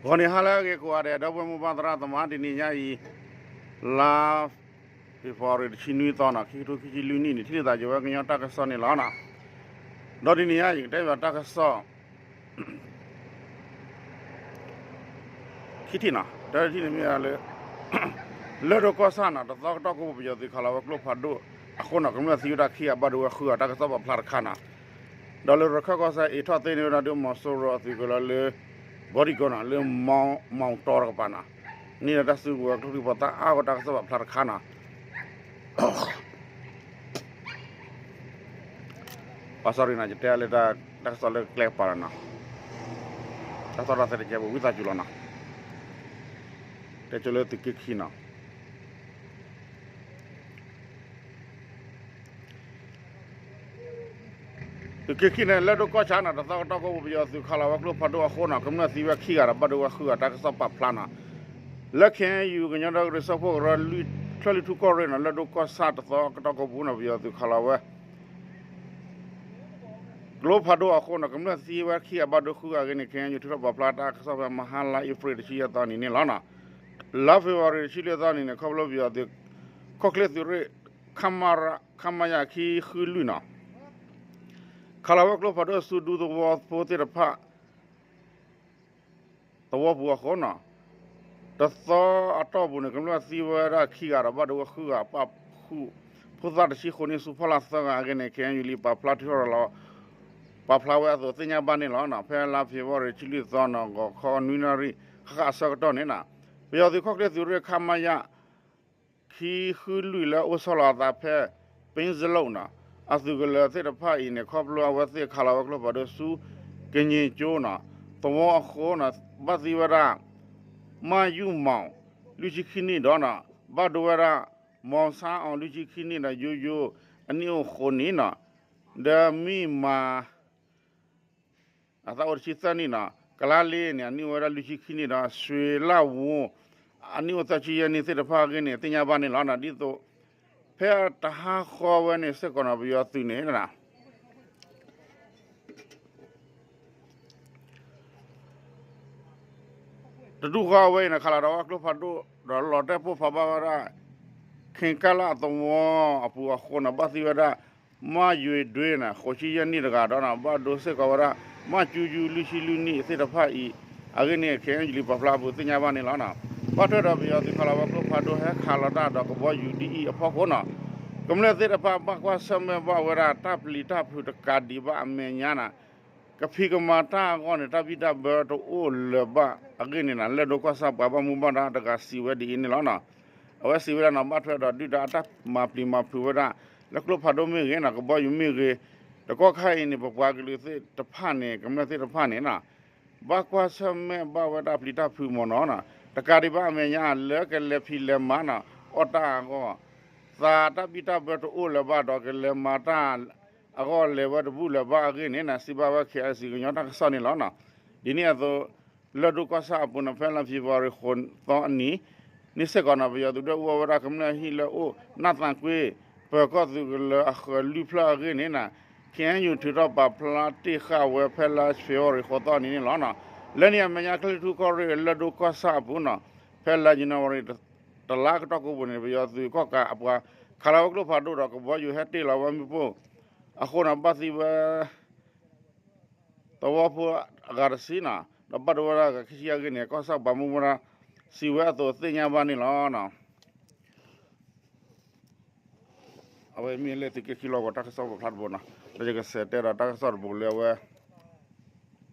ဂီၤနံၤဟါလၢအဂ့ၤကိးဂၤဒဲး ဒီပုၢ်ဝဲၢ်မိၢ်ပၢ်သရၣ်သမါ တနံၤညါအံၤ လါ February တဆံနွံသီနီၤ ခံကထိခံဆံလွံၢ်နံၣ်န့ၣ် ထံၣ်လိာ်သးယဝဲကညီတၢ်ကစီၣ်န့ၣ်လီၤနီၤ. ဒီးတနံၤညါအံၤ ယကတဲဘၣ်တၢ်ကစီၣ် ခံထံၣ်နီၤ တထံၣ်န့ၣ်မ့ၢ်လၢ လၢၢ်ဒိၣ်ကီၢ်ဆၣ်နီၤ တသီကတီၢ်ကိးပူၤ ပယီၤသုးခးလီၤဝဲကျိဖးဒိၣ်အဃိနီၤ ကမျၢၢ်သံဝဲဒၣ်ခံဂၤ ဘၣ်ဒိဝဲဃုဂၤ တၢ်ကစီၣ်ပာ်ဖျါတခါနီၤ. ဒီးလၢရခၢၣ်ကီၢ်စဲၣ်အံၤ ထီၣ်သ့န့ၢ်ဝဲဒၣ်ဒုးမီၤစိရိၤအသုးကလၢၤလၢ ဘီဒံကိနီၤ လၢမီၤတီတကပၤနီၤ န့ၢ်ဒီးတၢ်စုကဝဲၤကျိချံမျိာ်သၣ်အါဂီၢ် တၢ်ကစီၣ်ပာ်ဖျါတခါနီၤ. ပှၤ sorry နီၤ ယတဲလၢတၢ်ကစီၣ်လၢကျဲကပၤလီၤနီၤ. တၢ်ကစီၣ်တၢ်သဲတကဲပူၤ ဝံသးစူၤလီၤနီၤ. တဲကၠိလၢသုးက့ခံနီၤ သုးက့ခံန့ၣ် လၢၢ်ဒိၣ်ကီၢ်ဆၣ်နီၤ တသီကတီၢ်ကိးပူၤ ပယီၤသုးခးလီၤဝဲကျိဖးဒိၣ်အဃိနီၤ ကမျၢၢ်သံဝဲခံဂၤဒီး ဘၣ်ဒိဝဲဃုဂၤ တၢ်ကစီၣ်ပာ်ဖျါနီၤ. လၢ ခ့ၣ်အဲၣ်ယူၣ် ကညီဒီကရၢစၢဖှိၣ်ကရၢ ချၢၣ်လွံၢ်ထူၣ်ကီၢ်ရ့ၣ်နီၤ လၢၢ်ဒိၣ်ကီၢ်ဆၣ်တသီကတီၢ်ကိးပူၤနီၤ ပယီၤသုးခးလီၤဝဲ ကျိဖးဒိၣ်အဃိနီၤ ကမျၢၢ်သံဝဲခံဂၤ ဘၣ်ဒိဃုဂၤအဂ့ၢ်န့ၣ် ခ့ၣ်အဲၣ်ယူၣ် ထုးထီၣ်ပာ်ဖျါတၢ်ကစီၣ်ဖဲမဟါလါအ့ဖြ့ၣ်တဆံယဲၢ်သီနံၤန့ၣ်လီၤနီၤ. လါ February တဆံလွံၢ်သီနံၤန့ၣ် ခီဖျိပယီၤသုး ခီၣ်ချ့သုးရ့ၣ် ခမရ ခမရ ခံဃုလွံၢ်နီၤ ခးလီၤဝဲကျိဖးဒိၣ်ဆူဒူသဝီဖိသ့ၣ်တဖၣ် သဝီပူၤအဃိနီၤ တသီအတီၢ်ပူၤန့ၣ် ကမျၢၢ်သံဝဲဒၣ်ခံဂၤဒီး ဘၣ်ဒိဝဲဃုဂၤ ပာ်ဃုာ်ဖိသၣ်တဆံဃိးနံၣ်ဆူ ဖီလာ်သၢဂၤအဂ့ၢ်န့ၣ် ခ့ၣ်အဲၣ်ယူၣ် လံာ်ပာ်ဖျါထုးထီၣ်လီၤ ပာ်ဖျါဝဲအသိးသ့ၣ်ညါဘၣ်န့ၣ်လီၤ. ဖဲလါ February တဆံလွံၢ်သီနီၤ ဂီၤခီနွံနၣ်ရံၣ် ဃၣ်ဃၣ်အဆၢကတီၢ်န့ၣ်နီၤ ပယီၤသုးခီၣ်ချ့သုးရ့ၣ် ခမရ ခံဃုလွံၢ်လၢအိၣ်ဆီလီၤအသးဖဲ ပ့စလိၣ်နီၤ အသုးကလၢၤသ့ၣ်တဖၣ်အံၤန့ၣ် ခီဖျိအဝဲသ့ၣ်ခးလီၤဝဲကျိဖးဒိၣ်ဆူ ကည့ၣ်ကၠိနီၤ သဝီအဃိနီၤ ဘၣ်သံဝဲဒၣ် မၢ်ယူၣ်မီၣ် လွံၢ်ဆံခံနံၣ်ဒီးနီၤ ဘၣ်ဒိဝဲဒၣ် မီၣ်ဆါအီၤ လွံၢ်ဆံခံနံၣ်ဒီး ယိယိ အနံၣ်အိၣ်ဃိးနံၣ်နီၤ ဒီးမံၣ်မၤ အသးအိၣ်တဆံသၢနံၣ်နီၤ ကလါလ့န့ၣ် အနံၣ်အိၣ်ဝဲဒၣ်လွံၢ်ဆံခံနံၣ်ဒီး ဆွ့လၢ်ဝူ အနံၣ်အိၣ်သၢဆံယဲၢ်နံၣ်သ့ၣ်တဖၣ်အဂ့ၢ်န့ၣ် သ့ၣ်ညါဘၣ်န့ၣ်လီၤနီၤ. ဒ်သိး ဖဲတဟါဃီဝဲန့ၣ်စ့ၢ်ကီးနီၤ ပယီၤသုးန့ၣ် တဒူၣ်ဃီဝဲအံၤန့ၣ် ခးလီၤဒီးဝဲကျိဖးဒိၣ် ဒီးလီၤတဲာ်ပိၢ်ဖးဘၣ်ဝဲဒၣ် ခ့ၣ်ကၢ်လၢအသဝီအပူၤအဃိန့ၣ် ဘၣ်သံဝဲဒၣ် မၢ်ယွ့ဒွ့န့ၣ် ဃိးဆံယဲၢ်နံၣ်တဂၤဒီးနီၤ ဘၣ်ဒိစ့ၢ်ကီးဝဲဒၣ် မၢ်ကၠူယူလွံၢ်ဆံလွံၢ်နံၣ်သ့ၣ်တဖၣ်အံၤ အဂ့ၢ်န့ၣ် ခ့ၣ်အဲၣ်ယူၣ် လံာ်ပာ်ဖျါအပူၤသ့ၣ်ညါဘၣ်န့ၣ်လီၤနီၤ. ဘၣ်ထွဲဒီးပယီၤသုးခးလီၤဝဲကျိဖးဒိၣ် ဟဲခးလီၤတၢ်ဒီးကဘီယူၤဒ်အံၤအဖီခိၣ်နီၤ ကမျၢၢ်သ့ၣ်တဖၣ်ဘၣ်ကွၢ်ဆၢၣ်မဲာ်ဘၣ်ဝဲဒၣ်တၢ်ပျံၤတၢ်ဖုးတကးဒံးဘၣ်အမဲာ်ညါနီၤ ကဖံးကမၤတၢ်အဂီၢ်န့ၣ် တၢ်ဘံၣ်တၢ်ဘၢတအိၣ်လၢၤဘၣ်အဂ့ၢ်န့ၣ်နီၤ လၢၢ်ဒိၣ်ကီၢ်ဆၣ်ပှၤဘၣ်မူဘၣ်ဒါတဂၤစံးဝဲဒ်အံၤန့ၣ်လီၤနီၤ. အဝဲစံးဝဲဒၣ်နီၤ ဘၣ်ထွဲဒီးဒုၣ်ဒါအတၢ်မၤပျံၤမၤဖုးဝဲဒၣ် လၢကျိဖးဒိၣ်မ့ၢ်ဂ့ၤနီၤ ကဘီယူၤမ့ၢ်ဂ့ၤ တကီၢ်ခါအံၤန့ၣ် ပပှၤကလုာ်သ့ၣ်တဖၣ်န့ၣ် ကမျၢၢ်သ့ၣ်တဖၣ်န့ၣ်နီၤ ဘၣ်ကွၢ်ဆၢၣ်မဲာ်ဘၣ်ဝဲဒၣ်ပျံၤတၢ်ဖုးမ့ၢ်နီၤနီၤ တကးဒံးဘၣ်အမဲာ်ညါ လၢကလဲၤဖံးလဲၤမၤနီၤ အီၣ်တၢ်အဂီၢ် သးတၢ်ဘံၣ်တၢ်ဘၢတအိၣ်လၢၤဘၣ်ဒီး ကလဲၤမၤတၢ်အဂီၢ်လဲၤဝဲတဘူၣ်လၢၤဘၣ်အဂ့ၢ်န့ၣ်နီၤ စံးဘၣ်ဝဲ ခ့ၣ်အဲၣ်စံၣ် ကညီတၢ်ကစီၣ်န့ၣ်လီၤနီၤ. ဒ်န့ၣ်အသိး လၢၢ်ဒိၣ်ကီၢ်ဆၣ်အပူၤန့ၣ် ဖဲလါ February ဃိးသီအနံၤ န့ၣ်စ့ၢ်ကီးနီၤ ပယီၤသုးဒွဲၣ်အူအီၣ်ဝဲဒၣ်ကမျၢၢ်ဟံၣ်လၢအိၣ် နၢ်သးကွ့ ပၢၤကီၢ်သုးကလၢၤအဃၢၤလွံၢ်ဖျၢၣ်အဂ့ၢ်န့ၣ်နီၤ ခ့ၣ်အဲၣ်ယူၣ် ထုးထီၣ်ပာ်ဖျါတ့ၢ်ဃာ်ဝဲဖဲလါ February ဃိးသီအနံၤန့ၣ်လီၤနီၤ. လၢန့ၣ်အမဲာ်ညါ ချၢၣ်လွံၢ်ထူၣ်ကီၢ်ရ့ၣ် လၢၢ်ဒိၣ်ကီၢ်ဆၣ်အပူၤနီၤ ဖဲလါ January တလါကတီၢ်ကိးပူၤန့ၣ် ပယီၤသုးကီၢ်ကးအပှၤ ခးလီၤဝဲကျိဖးဒိၣ်ဒီး ကဘီယူၤဟဲတ့ၢ်လီၤဝဲမ့ၣ်ပိၢ်အဃိန့ၣ် ဘၣ်သံဝဲ သဝီဖိအဂၤတဆံနီၤ ဒီးဘၣ်ဒိဝဲဒၣ်ဂၤခံဆံအဂ့ၢ်န့ၣ် ကီၢ်ဆၣ်ပှၤမူဘၣ်ဒါစံးဝဲအသိးသ့ၣ်ညါဘၣ်န့ၣ်လီၤ. အဝဲမ့ၢ်လၢသုးက့ခံလီၢ်ကဝီၤတၢ်ကစီၣ်ပာ်ဖျါတဘိနီၤ ဒီးယကဆဲးတဲဒီးတၢ်ကစီၣ်တဘိလၢအဝဲ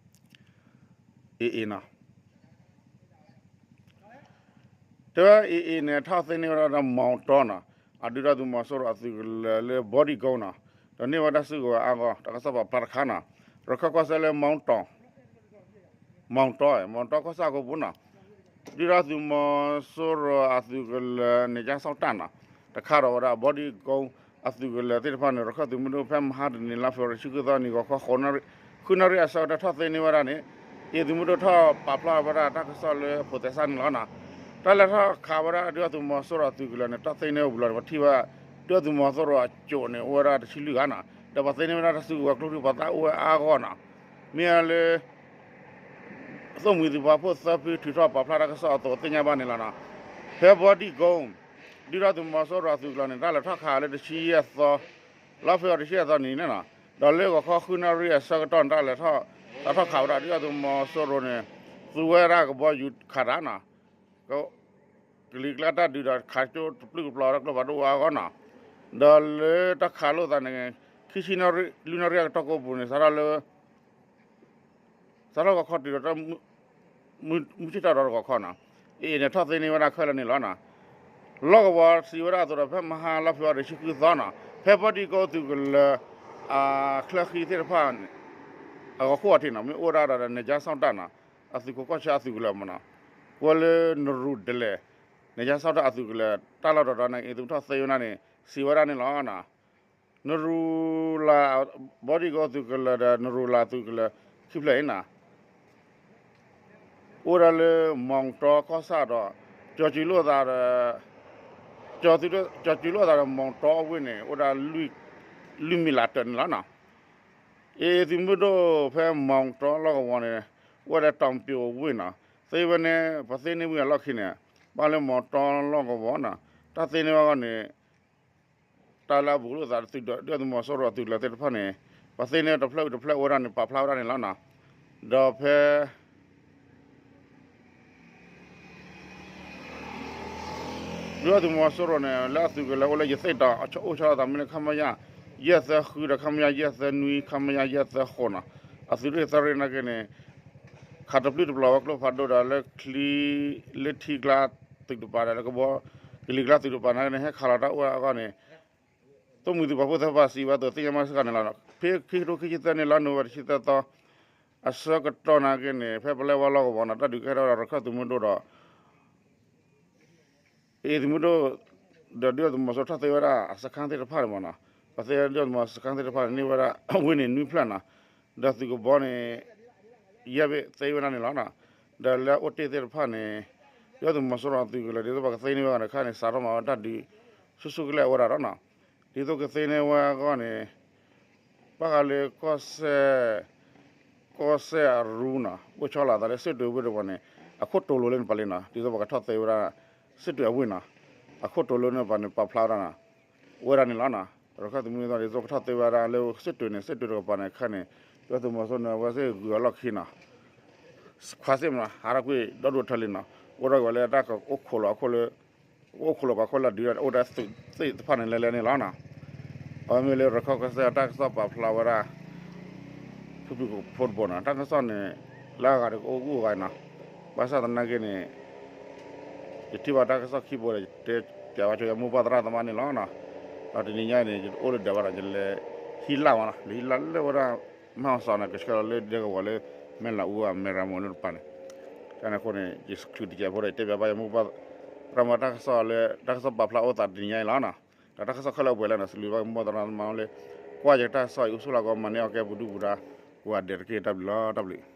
AA နီၤ တဲဝဲ AA န့ၣ် ထီၣ်သ့န့ၢ်ဝဲဒၣ်ဒီးမီၣ်တီနီၤ အဒုးဒီးသုးမီၤစိရိၤအသုးကလၢၤလၢ ဘီဒံကိနီၤ ဒီးန့ၢ်ဝဲတၢ်စုကဝဲၤအါဂီၢ် တၢ်ကစီၣ်ပာ်ဖျါတခါနီၤ ရခၢၣ်ကီၢ်စဲၣ်လၢမီၣ်တီ မီၣ်တီ မီၣ်တီကီၢ်ဆၣ်အကိပူၤနီၤ ဒုၣ်ဒါသုးမီၤစိရိၤအသုးကလၢၤန့ၣ် ကၠၢ်ဆီၣ်တၢ်နီၤ တခါဒီးဝဲဒၣ် ဘီဒံကိ အသုးကလၢၤသ့ၣ်တဖၣ်န့ၣ် ရခၢၣ်သုးမုၢ်ဒိၣ်ဖဲမဟါတနံၤ လါ February ဆံဃုသီနံၤ ဂီၤခီ ဃုနၣ်ရံၣ်အဆၢကတီၢ်ထီၣ်သ့န့ၢ်ဝဲဒၣ်န့ၣ် အ့ၣ်သုးမုၢ်ဒိၣ်ထီၣ်ပာ်ဖျါဝဲဒၣ်တၢ်ကစီၣ်လၢအဖိးသဲစးန့ၣ်လီၤနီၤ တၢ်လဲၤထီၣ်ခးဝဲဒၣ်ဒုၣ်ဒါသုးမီၤစိရိၤအသုးကလၢၤန့ၣ် တၢ်သ့န့ၢ်ဝဲဘူးလီၤန့ၣ် ပထံၣ်ဝဲ ဒုၣ်ဒါသုးမီၤစိရိၤအစိၣ်န့ၣ် အိၣ်ဝဲဒၣ်တဆံလွံၢ်ဂၤနီၤ ဒီးပှၤသ့န့ၢ်ဝဲဒၣ်တၢ်စုကဝဲၤကျိချံမျိာ်သၣ်အိၣ်ဝဲအါဂီၢ်နီၤ မ့ၢ်လၢ သိၣ်မှံၤသုးပာ်ဖှိၣ်သၢဖုထုးထီၣ်ပာ်ဖျါတၢ်ကစီၣ်အသိးသ့ၣ်ညါဘၣ်န့ၣ်လီၤနီၤ. ဖဲဘီဒံၣ်ကိ ဒုၣ်ဒါသုးမီၤစိရိၤအသုးကလၢၤန့ၣ် တၢ်လဲၤထီၣ်ခးလၢတဆံယဲၢ်သီ လါဖ့ၤဘြူၤအါရံၤတဆံယဲၢ်သီနံၤန့ၣ်နီၤ, ဒီးလၢဂီၤခီဃုနၣ်ရံၣ်အဆၢကတီၢ်န့ၣ် တၢ်လဲၤထီၣ် တၢ်ထီၣ်ခးဝဲဒၣ် ဒုၣ်ဒါသုးမီၤစိရိၤန့ၣ် သူဝဲဒၣ်ကဘီယူၤခးတၢ်နီၤ ကလံၤကျါတၢ်ဒုးဒီးခးကၠိတပျုၢ်ကပျီၤဒီးကျိဖးဒိၣ်ဝဲအဂီၢ်နီၤ, ဒီးလၢတၢ်ခးလိာ်သးန့ၣ် ခံဆံနၣ်ရံၣ် လွံၢ်နၣ်ရံၣ်အကတီၢ်ကိးပူၤန့ၣ် စးထီၣ်လၢ စးထီၣ်ဂီၤခီတုၤဒီး မုၢ်ဆ့ၣ်ထီၣ်ဒီးတဂီၤခီနီၤ, အအံၤန့ၣ် ထီၣ်သ့န့ၢ်ဝဲဒၣ်ခဲလၢာ်န့ၣ်လီၤနီၤ. လီၢ်ကဝီၤစံးဝဲဒၣ်အသိးဒီး ဖဲမဟါလါဖ့ၤဘြူၤအါရံၤတဆံဃုသီနီၤ, ဖဲဘီဒံၣ်ကိသုးကလၢၤ အချၢဃံသ့ၣ်တဖၣ် အဂီၤခိၣ်အထံးနီၤ မ့ၢ်အိၣ်ဒၣ်ဒီး နကၠါစီၣ်တၢ်နီၤ အသုးခိးကီၢ်ဆၢအသုးကလၢၤမနီၤ, ကွဲလၢနရူၤဒလဲၣ် နကၠါစီၣ်တၢ်အသုးကလၢၤ တၢ်လီၢ်တတီၤန့ၣ် အံၤသုးထီၣ်သ့ဝဲဒၣ်န့ၣ် စံးဝဲဒၣ်န့ၣ်လီၤနီၤ. နရူၤလၢ် ဘီဒံၣ်ကိသုးကလၢၤဒီး နရူၤလၢ်သုးကလၢၤ ခံဖျၢၣ်အံၤနီၤ အိၣ်ဒၣ်လၢမီၣ်တီကီၢ်ဆၣ်ဒီး ကၠီၤစုလိာ်သးဒီး ကၠီၤစုလိာ်သးဒီးမီၣ်တီအဝ့ၢ်န့ၣ် အိၣ်ဒၣ် လွံၢ်မံၤလးတၢၢ်န့ၣ်လီၤနီၤ. အ့ သုးမုၢ်ဒိၣ်ဖဲမီၣ်တီလီၢ်ကဝီၤန့ၣ် အိၣ်ဝဲဒၣ်တီၤပၠိၤအဝ့ၢ်နီၤ, သ့ဝဲန့ၣ် ပှၤသ့န့ၢ်ဝံၤအလီၢ်ခံန့ၣ် ဘၣ်လၢမီၣ်တီလီၢ်ကဝီၤနီၤ, တၢ်သ့န့ၢ်ဝဲအဂီၢ်န့ၣ် တၢ်လၢအဘူးလိာ်သးသုးဒီး ဒုၣ်ဒါသုးမီၤစိရိၤအသုးကလၢၤသ့ၣ်တဖၣ်န့ၣ် ပှၤသ့န့ၢ်တဖျၢၣ်အံၤတဖျၢၣ်အိၣ်ဝဲဒၣ်န့ၣ် ပာ်ဖျါဝဲဒၣ်န့ၣ်လီၤနီၤ. ဒီးဖဲ ဒုၣ်ဒါသုးမီၤစိရိၤန့ၣ် လၢအသုးကလၢၤအိၣ်လၢယသ့ၣ်တီၤ အိၣ်ဆီလီၤသးမ့ၢ်လၢ ခမရ ယဲၢ်သၢဃုဒီး ခမရ ယဲၢ်သၢနွံ ခမရ ယဲၢ်သၢဃိးနီၤ, အသုးရ့ၣ်သၢရ့ၣ်နာ်က့န့ၣ် ခးတပျုၢ်တပျီၤဝဲကျိဖးဒိၣ်ဒီးလၢချံ လၢထံကျါသုးတပၤဒီး လၢကဘီ ကလံၤကျါသုးတပၤနာ်က့န့ၣ် ဟဲခးလီၤတၢ်အိၣ်ဝဲအဂီၢ်န့ၣ် သိၣ်မှံၤသုးပာ်ဖှိၣ်သၢပၢ်စံးဝဲအသိးသ့ၣ်ညါဘၣ်စ့ၢ်ကီးန့ၣ်လီၤ. ဖဲခံကထိခံဆံသၢနံၣ် လါနိၣ်ဝ့ဘၢၣ်တဆံသၢသီ အဆၢကတီၢ်နာ်က့န့ၣ် ဖဲပလဲဝါလီၢ်ကဝီၤန့ၣ် တၢ်ဒုးကဲထီၣ်ဝဲဒၣ်ရခၢၣ်သုးမုၢ်ဒိၣ်ဒီး အ့ သုးမုၢ်ဒိၣ် ဒီးဒုၣ်ဒါသုးမီၤစိရိၤထီၣ်သ့ဝဲဒၣ်အစခန်းသ့ၣ်တဖၣ်န့ၣ်မ့ၢ်နီၤ, ပှၤသ့ဒုၣ်ဒါသုးမီၤစိရိၤစခန်းသ့ၣ်တဖၣ်န့ၣ် န့ၢ်ဝဲဒၣ်ဝ့ၢ်န့ၣ်နွံဖျၢၣ်နီၤ, ဒီးသုးကဘီန့ၣ် ယဲၢ်ဘ့ၣ်သ့ဝဲဒၣ်န့ၣ်လီၤ. ဒီးလၢအအိၣ်တ့ၢ်သ့ၣ်တဖၣ်န့ၣ် ဒုၣ်ဒါသုးမီၤစိရိၤအသုးကလၢၤ ဒ်သိးပှၤကသ့န့ၢ်ဝဲအဂီၢ်န့ၣ် ခါန့ၣ် စးထီၣ်မၤဝဲတၢ်ဒုး ဆူၣ်ဆူၣ်ကလဲာ်အဝဲဒၣ်ဒီးနီၤ, ဒ်သိးကသ့န့ၢ်ဝဲအဂီၢ်န့ၣ် ဘၣ်ဃးလၢကီၢ်စဲၣ် ကီၢ်စဲၣ်အရူနီၤ အိၣ်ဆီလီၤသးလၢစ့ၣ်တွ့ဝ့ၢ်တဝီၤန့ၣ် အခိၣ်တိၤလိာ်လၢန့ၣ်ပၤလံနီၤ, ဒ်သိးပှၤကထီၣ်သ့ဝဲဒၣ် စ့ၣ်တွ့အဝ့ၢ်နီၤ, အခိၣ်တိၤလိာ်န့ၣ်ပၤန့ၣ် ပာ်ဖျါဝဲဒၣ်နီၤ, ဝဲဒၣ်န့ၣ်လီၤနီၤ, ရခၢၣ်သုးမုၢ်ဒိၣ် ဒ်သိးကထီၣ်သ့ဝဲဒၣ်လၢစ့ၣ်တွ့န့ၣ် စ့ၣ်တွ့တကပၤန့ၣ် ခဲန့ၣ် ဒုၣ်ဒါသုးမီၤစိရိၤန့ၣ် အဝဲသ့ၣ်ဂုၤအလီၢ်ခံနီၤ ခွါစ့ၣ်မနီၤ ဟးထီၣ်ကွံာ်ဒီဒူၣ်ထၢလံနီၤ, အိၣ်ထီၣ်က့ၤဝဲလၢတၢ်ကအိၣ်ခိးလီၤအခိၣ်လၢ အိၣ်ခိးလီၤပှၤခိၣ်လၢဒုးအိၣ်ဝဲဒၣ်သုးသ့ၣ်တဖၣ်န့ၣ်လဲၤလဲၤန့ၣ်လီၤနီၤ, အဝဲမ့ၢ်လၢရခၢၣ်ကီၢ်စဲၣ်အတၢ်ကစီၣ်ပာ်ဖျါဝဲဒၣ် ဖုၣ်ဖုၣ်ဖိတဘိနီၤ, တၢ်ကစီၣ်န့ၣ် လၢအဂၤဒီးကအိၣ်ဂူၢ်အဂၤနီၤ, ဘၣ်ဆၣ်သနာ်က့န့ၣ် ယထံၣ်ဘၣ်တၢ်ကစီၣ်ခံဘိဒီး ယတဲပျးဝဲဆိယမိၢ်ပၢ်သရၣ်သမါန့ၣ်လီၤနီၤ, ဒီးတနံၤညါအံၤန့ၣ် ယတအိၣ်လၢဒၢးဘၣ်ဒီး ယလဲၤဟံးလၢ်မးနီၤ, လဲၤဟံးလၢ်လၢဝဲဒၣ် မ့ၢ်ဟီၣ်စီၤန့ၣ် ကဆှၢလီၤလၢဒဲကဝီၤလၢ မဲၢ်လးအူအမဲၢ်ရမိၢ်န့ၣ်တပၤန့ၣ်, တၢ်န့ၣ်အဃိန့ၣ် ယချုးတကဲးဖိဒီး ယတဲပျးဘၣ်ယမိၢ်ပၢ်သရၣ်သမါတၢ်ကစီၣ်လၢ တၢ်ကစီၣ်ပာ်ဖျါအိၣ်သးတနံၤညါအံၤလီၤနီၤ, ဒီးတၢ်ကစီၣ်ခဲလၢာ်အိၣ်ပှဲၤလၢနီၤ, စံးဘျုးဘၣ်မိၢ်ပၢ်သရၣ်သမါလၢ ကွၢ်ယတၢ်ကစီၣ်အံၤ အိၣ်ဆူၣ်လီၤကီး မၤန့ၢ်အီၣ်ကဲပူၤဒူပူၤဒါ ဝဲဒဲးတက့ၢ် တၢ်ဘျုးလီၤ တၢ်ဘျုး